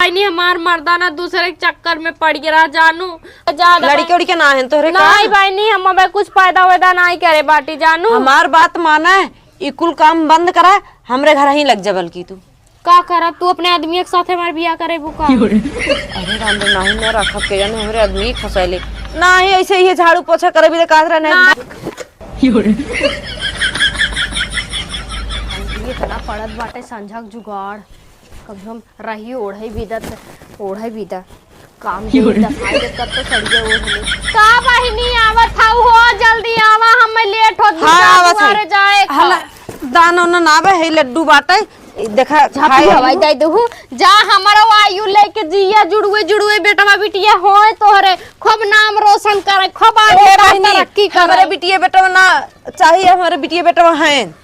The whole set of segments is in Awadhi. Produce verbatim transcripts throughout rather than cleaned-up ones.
नहीं, हमार मर्दा ना दूसरे के चक्कर में पड़ गया रहा जानू। जा दे लड़के बहन। उड़के ना है तोहरे का? नहीं बहनी, हम अबे कुछ पैदा वैदा नहीं करे बाटी जानू। हमार बात माना है, ई कुल काम बंद करा, हमरे घर ही लग जा बल्कि तू। का करब तू अपने आदमी के साथ हमार बियाह करेबू का? अरे राम रे, नाही ना रखब के जाने हमरे आदमी फंसैले। नाही, ऐसे ही झाड़ू पोछा करे भी तो काज रहे ना। ये इतना पड़त बाटे संझक जुगाड़। कम से कम रही ओढ़े बिदा त, ओढ़े बिदा। काम के बिदा खाए के कब तो सड़िए ओढ़ ले। का बहिनी आवत हऊ हो, जल्दी आवा, हम लेट होत हाँ, बिदा आवत है। दुआरे जाए का। हला, दाना उना ना आवे, है लड्डू बाटे, देखा, झापू खाए हवाई दे देहू। जा, हमरो आयु लेके जिया, जुड़ुए जुड़ुए बेटवा बिटिया होए तोहरे, खूब नाम रोशन करे, खूब आगे ए बहिनी, तरक्की करे। हमरे बिटिया बेटवा ना चाहिए, हमरे बिटिया बेटवा हैं।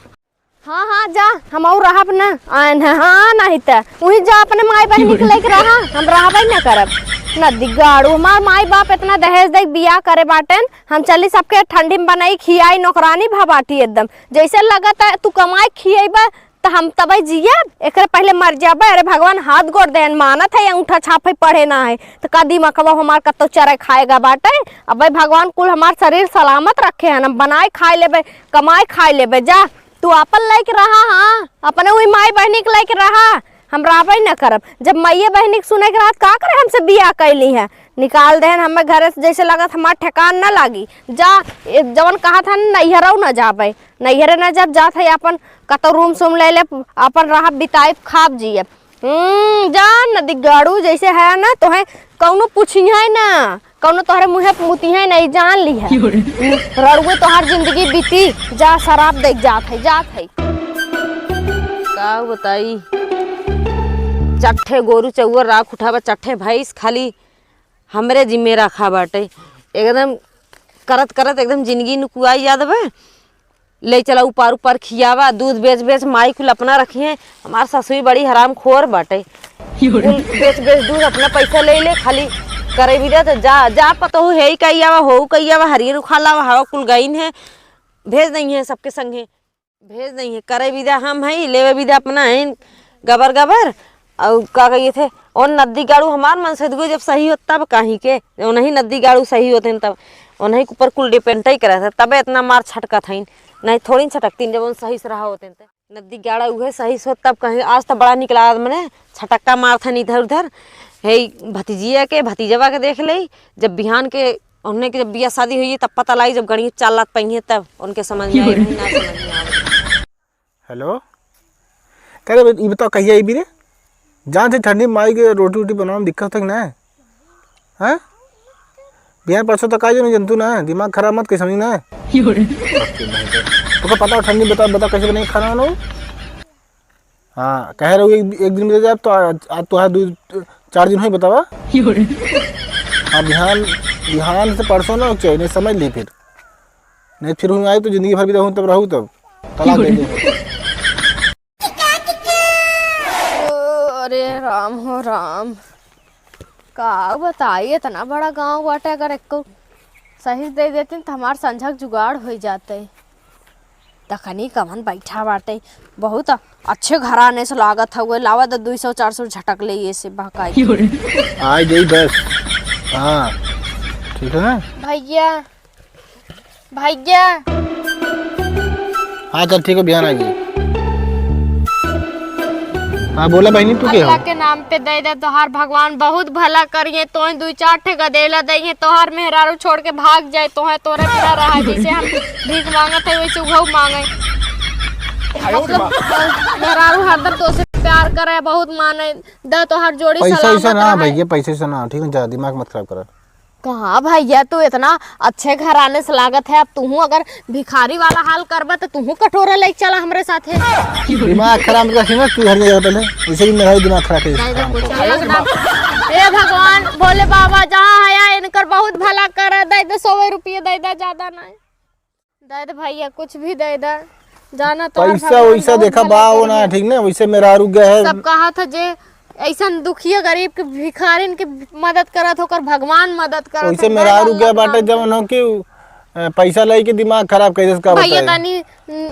हाँ, हाँ, जा, हम और रहब ना। आयन है, हाँ, नहीं त उही जा अपने माई बहिनी के लेके रहा, हम रहबे ना करब। नदी गाड़ू, हमार माई बाप इतना दहेज दे बियाह करे बाटेन, हम चली सबके ठंडी में बनाई खियाई, नौकरानी भा बाटी एकदम। जैसे लगत है तू कमाई खियेबा, त हम तबे जियब, एकरे पहले मर जाबे। अरे भगवान हाथ गोड़ देन, मानत है, अंगूठा छापे पढ़े ना है, त का दिमागवा हमार कत्तो चरे खाएगा बाटे? अबे भगवान कुल हमार शरीर सलामत रखे हैं, हम बनाए खाए लेबे, कमाए खाए लेबे। जा, तू आपन लायक रहा, हाँ, अपने वही माई बहिनी के लायक रहा, हम रहबे न करब। जब माइये बहिनी के सुने के रहत, का करे हमसे बियाह कैली है, निकाल देहन हमें घरे से, जैसे लगत हमार ठेकान न लागी। जा, ए, जवन कहा था न, नैहरौ न जाबे, नैहरे न जब जात है, अपन कतौ रूम सूम ले ले, अपन रहब, बिताइब, खाब, जियब। हम्म, जान न दिगाड़ू, जैसे है ना, तोहे कौनो पूछिहै ना, कौनो तोहरे मुँहे पे मुतिहै ना, ई जान लिहा। क्यों रे? रड़ुए तोहार जिंदगी बीती, जा शराब देख जात है, जात है। का बताई, चट्ठे गोरू चौवर राख उठावा, चट्ठे भैंस खाली हमरे जिम्मे रखा बाटे। एकदम करत करत एकदम जिंदगी नुकुआई जात बा। ले चला उपार उपार खियावा, दूध बेच बेच माई कुल अपना रखिहे। हमार ससुई बड़ी हरामखोर बाटे। कुल बेच बेच दूध अपना पैसा ले ले, खाली करे भी दे तो जा, जा पतोहू हेई कही आवा, होऊ कही आवा, हरियर उखा लावा, हवा कुल गईन है, भेज दइहे सबके संगे। भेज दइहे, करे भी दे हम हई, लेवे भी दे अपना हईन, गबर गबर। अउ का कहिए थे, और नद्दी गाड़ू हमार मन से दुगो जब सही होत तब काहे के, ओनही नद्दी गाड़ू सही होत हैं तब, ओनही के ऊपर कुल depend ही करत है, तबे इतना मार छटकत हईन, नहीं थोड़ी न छटकतीन जब ओन सही से रहा होत हैं ते। नद्दी गाड़ा उहे सही से होत तब कहीं, आज तो बड़ा निकला मने छटक्का मारत हन इधर उधर, हे भतीजिया के, भतीजवा के देख ले, जब बिहान के उन्हें के जब बियाह शादी हुई तब पता लाई, जब गणित चालत पइहे तब उनके समझ में आई, नहीं ना समझ में आवे। हेलो, कह रे, ई बताओ कहिया अइबी रे? जान से ठंडी माई के रोटी वोटी बनावे में दिक्कत होता कि ना? हैं? बिहान परसों तक आ जाओ, नहीं जनतू ना, दिमाग खराब मत कर, समझी ना? तोका पता हो ठंडी, बता, बता कैसे बनाई खाना वाना? हाँ, कह रहे हो एक, एक दिन में दे जाए, तो आज, आज तो है दो, चार दिन हो ही बतावा। हाँ, बिहान, बिहान से परसों ना चाहिए, नहीं समझ ली फिर। नहीं फिर हूँ आई तो जिंदगी भर भी रहूँ तब रहू तब। तलाक दे दूँ। अरे राम हो राम। का बताई, इतना बड़ा गाँव बाटे, अगर एको सही से दे देतीन त हमार संझक जुगाड़ होइ जाते। तखनी कवन बैठा बाटे, बहुत अच्छे घराने से लागत हउए, लावा त दुई सौ चार सौ झटक ले ये से बहकाई। आई जाई बस। हाँ, ठीक है ना? भैया, भैया। हाँ, चल ठीक है, बिहान आ गई। हाँ, बोला बहिनी, तू के हो? अल्लाह के नाम पे दे दे, तोहार भगवान बहुत भला करिए, तोहे दुई चार ठे गदेला दइहे, तोहार मेहरारू छोड़ के भाग जाए, तोहे तोरे बिना रहा, जैसे हम भीख मांगत है, वैसे उघऊ मांगे। मतलब, मेहरारू हरदम तोसे प्यार करे, बहुत माने, द तोहार जोड़ी पैसा सलामत वैसा ना रहे। भैया, पैसा वैसा ना, ठीक है, जा, दिमाग मत खराब कर। कहाँ भैया, तू इतना अच्छे घराने से लागत है, अब तूहू अगर भिखारी वाला हाल करबा तो तूहू कटोरा लेके चला हमरे साथे। दिमाग खराब मत कर ना, तू घर जाओ पहले, वैसे भी मेरा ही दिमाग खराब है। नहीं, नहीं, कुछ नहीं, एकदम। हे भगवान, भोले बाबा जहाँ है, इनकर बहुत भला कर, दे दे, सौ रुपये दे दे, ज्यादा नहीं। दे दे भैया, कुछ भी दे दे, जाना तो पैसा वैसा देखा बा वो ना, ठीक ना, वैसे मेहरारू गए है। सब कहा था जे ऐसन दुखिया गरीब के भिखारिन के मदद करत होकर भगवान मदद करत वैसे है, मेहरारू गए बाटे जवन हो कि उ, अ, पैसा लेके दिमाग खराब कर देस का भैया बताए। तनी, उम,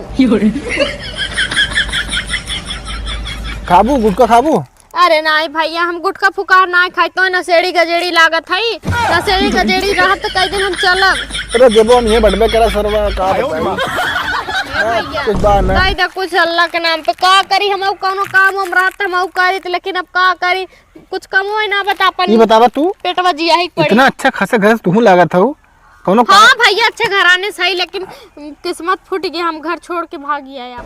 खाबू गुटखा खाबू? अरे नाहीं भइया, हम गुटखा फुकार नाहीं खाई, तो नशेड़ी गजेड़ी लागत हई। नशेड़ी गजेड़ी रहत त कई दिन हम चलब। अरे देबो, हम ये बटबे करा सरवा, का बताई। ए भइया, कुछ बात ना। दे दे कुछ अल्लाह के नाम पे, का करी, हम कौनो काम हम रहत हम करी त, लेकिन अब का करी, कुछ कमो ही ना बता अपन। ये बतावा तू, पेटवा जिया ही पड़ी। इतना अच्छा खासा घर से तू लागत हऊ, कौनो काम? हाँ भइया, अच्छे घराने से ही, लेकिन किस्मत फूट गई, हम घर छोड़ के भाग गया आप।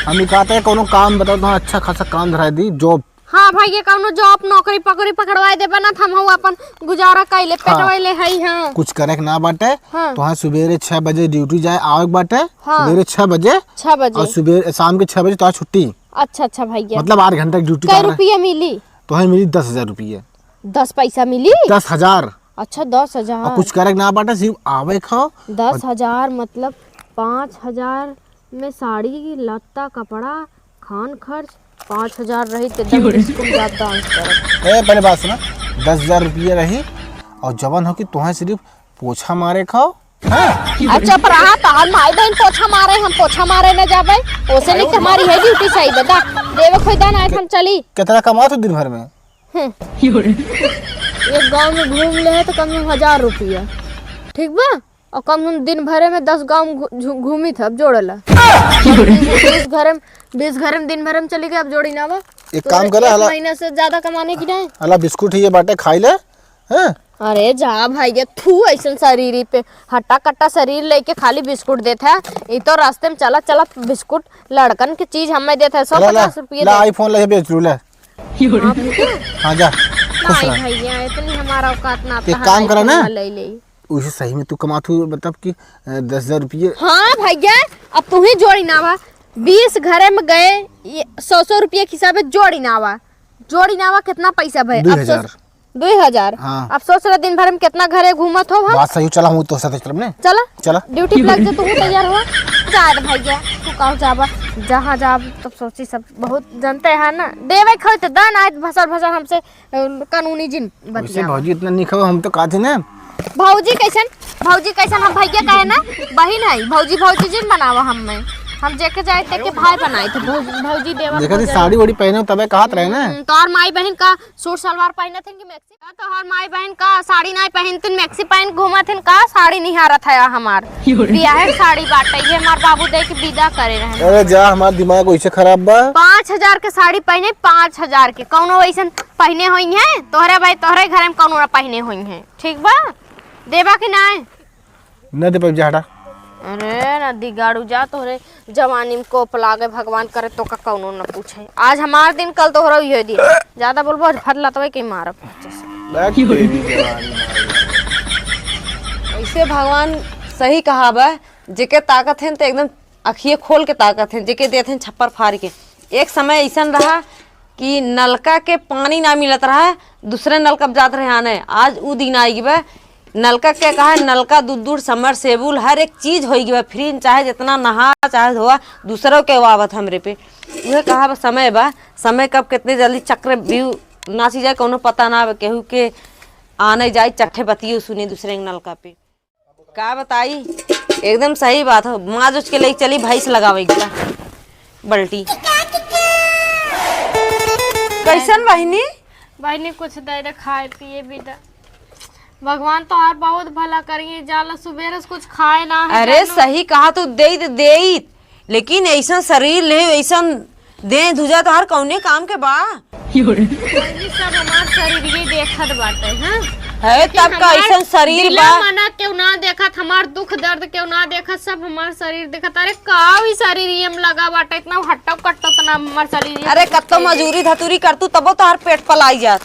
हम ये कहते हैं, कौनो काम बताओ, तो अच्छा खासा काम धरा दी, जॉब। हाँ भइया, कौनो जॉब, नौकरी पकड़ी पकड़वाए देबा ना, त हम हऊ अपन गुजारा कइले, हाँ। पेटवाइले हई, हाँ। कुछ करे के ना बाटे, हाँ। तो हाँ, सुबेरे छह बजे ड्यूटी जाए, आवे के बाटे, हाँ। सुबेरे छह बजे। छह बजे। और सुबेरे, शाम के छह बजे तो आज छुट्टी। अच्छा, अच्छा भइया। मतलब आठ घंटा की ड्यूटी कै कर रहे। रुपया मिली? तो है मिली दस हजार रुपया। दस पैसा मिली? दस हजार। अच्छा, दस हजार। और कुछ करे के ना बाटे, सिर्फ आवे खाओ। दस हजार मतलब पाँच हजार में साड़ी, लत्ता, कपड़ा, खान खर्च, पाँच हजार रही त एकदम स्कूल जात डांस करत। ए, पहले बात सुना, दस हजार रुपया रही और जवन हो कि तुहें सिर्फ पोछा मारे खाओ। हाँ? अच्छा, पर हाँ, तोहर माई बहन पोछा मारे, हम पोछा मारे न जाबे, ओसे नहीं हमारी है ड्यूटी सही बता। देवे खोई दान आए हम चली। कितना कमात हो दिन भर में? हम्म। एक गांव में घूम ले है तो कम से कम हजार रुपया, ठीक बा? और कम से कम दिन भरे में दस गांव घू-, झू-, घूमी था, अब जोड़ला। बीस घरे में, बीस घरे में दिन भरे में चली गई, अब जोड़ी ना बा। एक तो काम करा, एक हला महीना से ज्यादा कमाने की नहीं। हला बिस्कुट ही ये बाटे, खाई ले। हैं? अरे जा भाई, ये थू ऐसन शरीर पे, हट्टा कट्टा शरीर लेके खाली बिस्कुट देत है। ये तो रास्ते में चलत चलत बिस्कुट लड़कन के चीज हमें देत है, सौ पचास रुपये ला, दे। iPhone ले बेच लू, ले। हाँ, भैया। हाँ, जा। खुश नहीं रह। भैया, इतनी हमारा औकात ना, एक काम करा ना। ले ले। उसे सही में तू कमात हूँ, मतलब कि, अ, दस हजार रुपये। हाँ भैया, अब तू ही जोड़ी ना बा। बीस घरे में गए, ये सौ सौ रुपये के हिसाब से जोड़ी ना बा। जोड़ी ना बा, कितना पैसा भए? अब सोच, दुई हजार। दुई हजार। हाँ। अब सोच रहा, दिन भर में कितना घरे घूमत हो हम। बात सही हो, चला, हम तो साथ चलब ने। चला। चला। ड्यूटी पे लग जा, तू तैयार हुआ। जा रे भैया, तू कहाँ जाबा, जहाँ जाब, तब सोची सब बहुत जनते हैं ना। देवे खोई तो दन आए, भसर भसर हमसे, अ, कानूनी जिन वैसे बतिया। भौजी इतना नहीं खाओ, हम तो कहते ना। भौजी कैसन, भौजी कैसन, हम भैया कहे ना, बहिन है। भौजी, भौजी जिन बनावा हम में, हम जेके जाए तेके भाई बनाए थे। भौजी, भौजी देवर देखा थी, भौजाई। साड़ी वाड़ी पहने हो, तबे कहत रहे ना। हम्म, तोहर माई बहन का सूट सलवार पहनत हन कि मैक्सी? का तोहर माई बहन का साड़ी नाई पहनतिन, मैक्सी पहन घूमत हन का? साड़ी निहारत है हमार। बियाहे के साड़ी बाटे, ये हमार बाबू दे के विदा करे रहन। अरे जा, हमार दिमाग वैसे खराब बा। पाँच हजार के साड़ी पहने, पाँच हजार के। कौनो वैसन पहने होई है? तोहरे भाई, तोहरे घर में कौनो ना पहने होई है, ठीक बा? देबा कि नाई? न दे पाइब, जा हटा। अरे न दिगाड़ू जा, तोहरे जवानी में कोप लागे, भगवान करे तोका कौनो न पूछे। आज हमार दिन, कल तोहरा उहे दिन। ज्यादा बोलबो, आज भर लतवे के मारब। बैक तेरी जवानी। ऐसे भगवान सही कहा बा, जेके ताकत है त एकदम अखिए खोल के ताकत है, जेके देत है छप्पर फाड़ के। एक समय ऐसन रहा कि नलका के पानी ना मिलत रहा, दूसरे नलका पे जात रहे आने। आज उ दिन आई बा, नलका के कहा, नलका दूर दूर, समरसेबुल, हर एक चीज होई बा, फ्री, चाहे जितना नहा, चाहे धोआ, दूसरों के आवत हमरे पे। उहे कहा बा, समय बा, समय कब कितने जल्दी चक्रव्यूह नाची जाए, कौनो पता ना बा, केहू के आने जाए, चट्ठे बतियो सुने दूसरे के नलका पे। का बताई, एकदम सही बात हो। माज उज के लेके चली, भैंस लगावे के बा बल्टी। कैसन बहिनी? बहिनी, कुछ दे दे खाए पिए भी दे। भगवान तोहार बहुत भला करिए, जाला सुबेरे से कुछ खाए ना है, अरे जानू। सही कहा तू, देइत देइत, लेकिन ऐसन शरीर ले, ऐसन देह धुजा तोहार कौने काम के बा? बहिनी, सब हमार शरीर ये देखत बाटे, हाँ? है लेकिन तब का हमार ऐसन शरीर दिला बा? मना केहू ना देखत, हमार दुख दर्द केहू ना देखत, सब हमार शरीर देखत। अरे का ई शरीर ये में लगा बाटे, इतना हट्टो कट्टो तना हमार शरीर ये अरे देखत कत्तो है। मजूरी धतूरी करतू तबो तोहार पेट पलाई जात।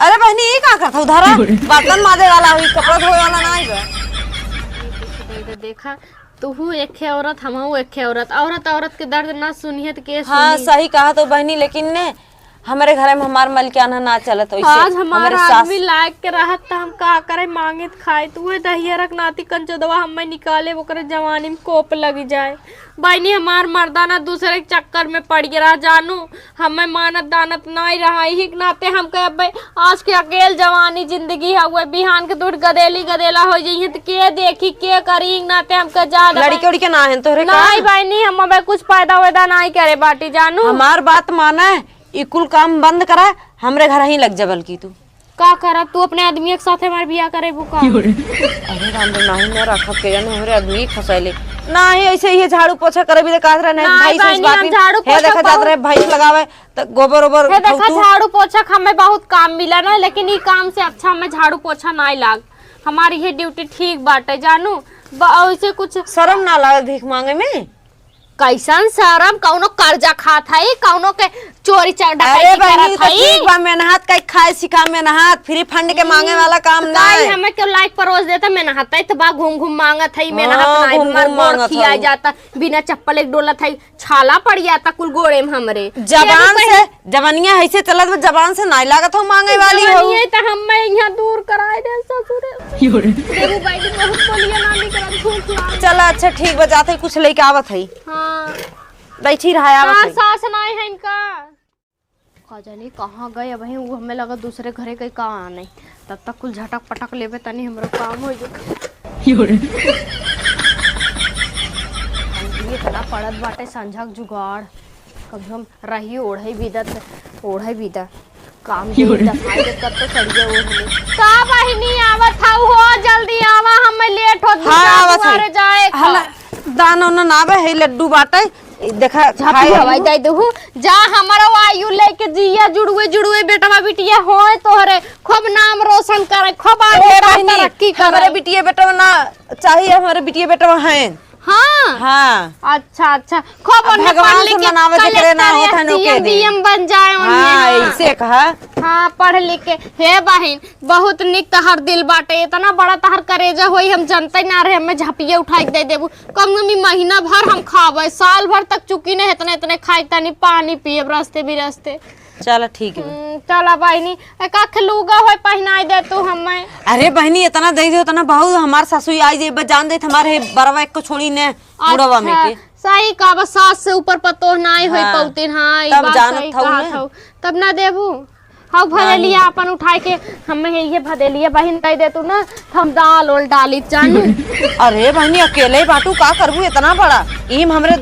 अरे बहिनी, ई का करत हऊ? धरा, बर्तन माजे वाला होई, कपड़ा धोए वाला ना आई बा। देखा, तुहू एक औरत, हमहू एक औरत। औरत औरत के दर्द ना सुनिए त के हाँ, सुनी? सही कहा तो बहिनी, लेकिन ने हमरे घर में हमार मलिकाना ना चलत वैसे। आज हमार हमरे सास आदमी लायक के रहत त हम का करे, मांगे त खाए। त उहे दहिया रख नाती कंचोदवा हमें निकाले, ओकरे जवानी में कोप लग जाए। बहिनी, हमार मर्दा ना दूसरे के चक्कर में पड़ गया रहा जानू, हमें मानत दानत नाई रहा। यही के नाते हम कहे, "अब्बे, आज के अकेल जवानी जिंदगी हउए, बिहान के दूठ गदेली गदेला हो जइहे त के देखी, के करी?" यही के नाते हम कहे, "जा दे लड़की बहिनी।" उड़की ना है तोहरे का? नाई बहिनी, हम अबे कुछ पैदा वैदा नाई करे बाटी जानू। हमार बात माने, ई कुल काम बंद करा, हमरे घर ही लग जा बल्कि तू। का करब तू अपने आदमी के साथे हमार बियाह करेबू का? अरे राम रे, नाही ना रखब के जाने हमरे आदमी फंसैले। नाही, ऐसे ही झाड़ू पोछा करे भी तो कहत रहे, नाही, नाही, भैंस, भैंस बहिनी, बात हम नहीं। झाड़ू हे पोछा देखा जात बहुत रहे भैंस लगावे, त गोबर ओबर हे देखा, उठौतू। झाड़ू पोछा के हमें बहुत काम मिला ना, लेकिन ई काम से अच्छा हमें झाड़ू पोछा नाही लाग। हमारी ये ड्यूटी ठीक बाटे जानू। ब-, ऐसे कुछ शर्म ना लागे भीख मांगे में? कैसन शरम, कौनो कर्जा खात हई, कौनो के चोरी चा-, अरे डकैती बहिनी, करत तो हई। ठीक बा, मेहनत कई खाए सिखा, मेहनत, फ्री फंड के मांगे वाला काम काहे नहीं। हमें क्यों लायक परोस देता, मेहनत है तो बा घूम घूम मांगत हई, मेहनत हाँ, नहीं, घूम हमार घूम गोड़ मांगत खिया हऊ। जाता, बिना चप्पल एक डोलत हई, छाला पड़ जाता कुल गोड़े में हमरे। जबान से, जबनिया ऐसे चलत बा, जबान से नहीं लागत हो मांगे वाली हो। जबनिया तो हमें यहाँ दूर कराए दे ससुरे। यो रे। देखू भाई, बहुत बोलिए ना, नहीं करत, भूख लाग। चला, अच्छा, ठीक बा, जात हई, कुछ लेके आवत हई। हाँ। बैठी रहा, आवत हाँ, हई। सास नाई है इनका। का जानी कहाँ गए, अब वो हमें लगा दूसरे घरे के का आने। तब तक कुल झटक पटक लेबे, तनी हमरो काम हो जाए। यो रे। ये इतना पड़त बाटे संझक जुगाड़, कम से कम रही ओढ़े बिदत, ओढ़े बिदत। काम के दसाई के कब तो चढ़िए ओढ़ ले। का बहिनी आवत हऊ हो, जल्दी आवा, हमें लेट होत हाँ, बा, आवत है। दुआरे जाए का। हला, दाना उना ना आवे है, लड्डू बाटे, देखा, झापू खाए हवाई दे दहू, जा हमारा आयु लेके जिया जुड़ुए जुड़ुए बेटवा बिटिया होए तोहरे, खूब नाम रोशन करे, खूब आगे ए तरक्की बहिनी, करे। हमारे बिटिया बेटवा ना चाहिए, हमारे बिटिया बेटवा हैं। हाँ। हाँ। अच्छा, अच्छा। खूब अब ओन्ने भगवान पढ़ से लिख के मनावे जेकरे ना कलेक्टर होत है, एसडीएम ओके दे। बीएम बन जाए ओन्ने, हाँ, हाँ। ऐसे कहा। हाँ, पढ़ लिख के। हे बहिन, बहुत निक तहर दिल बाटे, इतना बड़ा तहर करेजा होई, हम जनते ना रहे, हमें झपिया उठाई के दे देबू। कम से कम ई महीना भर हम खाबे, साल भर तक चुकी नहीं, इतने, इतने खाए के तनी पानी पियब रस्ते बिरस्ते। चला ठीक बा। हम्म, चला बहिनी, एक आख लूगा होय पहिनाई दे तू हमें। अरे बहिनी, इतना दे दे, इतना बहुत, हमार सासू आई जे बस जान देत, हमारे बरवा एक को छोड़ी ने, बुढ़वा में अच्छा, के। सही का बस सास से ऊपर पतोह नाई होई हाँ। पौतिन, हाँ, ई तब बात जानत सही हऊ कहत ना। हऊ। तब ना देबू? हऊ भदेलिया नाहीं। अपन उठाए के, हमें ये भदेलिया बहिन दे दे तू ना, हम दाल ओल डाली जानू। अरे बहिनी, अकेले बाटू, का करबू इतना बड़ा? ईम हमरे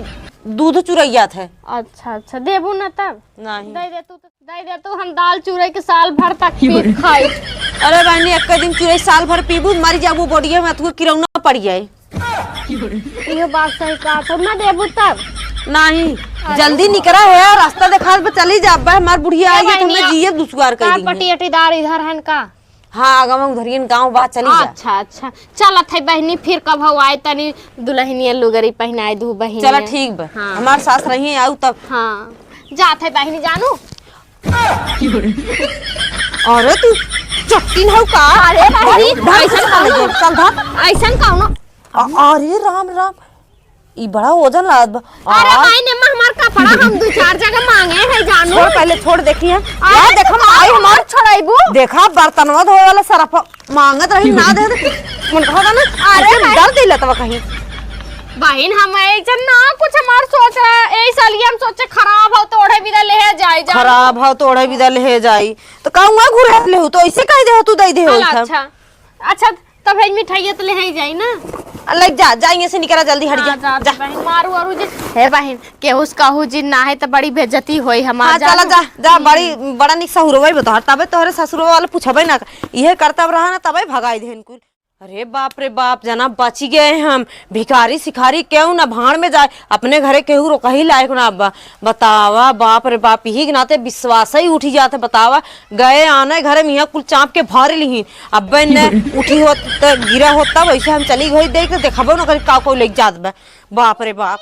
दूध चुरैया थे। अच्छा, अच्छा, देबू ना तब? नाहीं। दे दे तू तो। दे दे तू, हम दाल चूरे के साल भर तक पी खाई। अरे बहिनी, एक दिन चूरे साल भर पीबू, मर जाबू, बोडिया में तुके किरौना पड़ जाए। इहो बात सही कहा, तब ना देबू तब। नाहीं, अरे। जल्दी निकरा है, रास्ता देखा बा, चली जाबे, हमार बुढ़िया ए आई है, बहिनी, तुम्हें जिए दुश्वार कर का दी है। पटियटीदार इधर हन का? हाँ, आगा में उधरियन गाँव बा, चली जा। अच्छा, अच्छा। चलत है बहिनी, फिर कबहू आए तनी दुल्हनिया लुगरी पहिनाए दू बहिनी। चला ठीक बा। हाँ। हमार सास रही आऊ तब। हाँ। जात है बहिनी जानू। अरे तू चट्टी हऊ का? अरे बहिनी, अरे, ढंग से ऐसन चल कौनो, चल धर। ऐसन कौनो। अ-, अरे राम राम। ई बड़ा वजन लागत बा। अरे आ। माई ने हमार कपड़ा हम दू चार जगह मांगे है जानू। छोड़, पहले छोड़, देखी है। अरे यार, देखा तो माई हमार छोड़ाइबू। देखा बर्तनवा धोए वाला सरफ मांगत रही, ना दे दे। मन कहा था ना, अरे ऐसे भाई। डर दिलत बा कहीं। बहिन, हम ऐसे ना कुछ हमार सोच रहा है, ऐसा लिए हम सोचे खराब हो तो ओढ़े बिदा ले जाए जा। खराब हो तो ओढ़े बिदा ले जाई। तो कहूँगा घुरा ले हो, तो ऐसे कह दे हो, तू दे दे हो चल, इधर। अच्छा। अच्छा, तब है मिठाइया तो ले ही जाई ना। आ, ले जा, जा, यहाँ से निकरा जल्दी, हट जा, हाँ, जा, जा। बहिन, मारू आरू जे, हे बहिन, केहू से कहू जी ना है तो बड़ी बेइज्जती होई हमार, हाँ, चला जानू। जा, जा, हम्म। बड़ी, बड़ा निक सहुरवा ही बता, तबे तोहरे ससुरवा वाले पूछबे ना, इहे करतब रहा ना, तबे भगाई देहन कुल। अरे बाप रे बाप, जना बची गए हम, भिखारी सिखारी केहू ना भाड़ में जाए, अपने घरे केहू रोकही लायक ना बा। बतावा, बाप रे बाप, यही के नाते विश्वास ही उठी जात है। बतावा, गए आने घरे में यहाँ कुल चाँप के भर लिही। अब्बे ने उठी होत त गिरा होत तब ऐसे हम चली गई देख के देखबो न करी का कोई लेके जात बा। बाप रे बाप।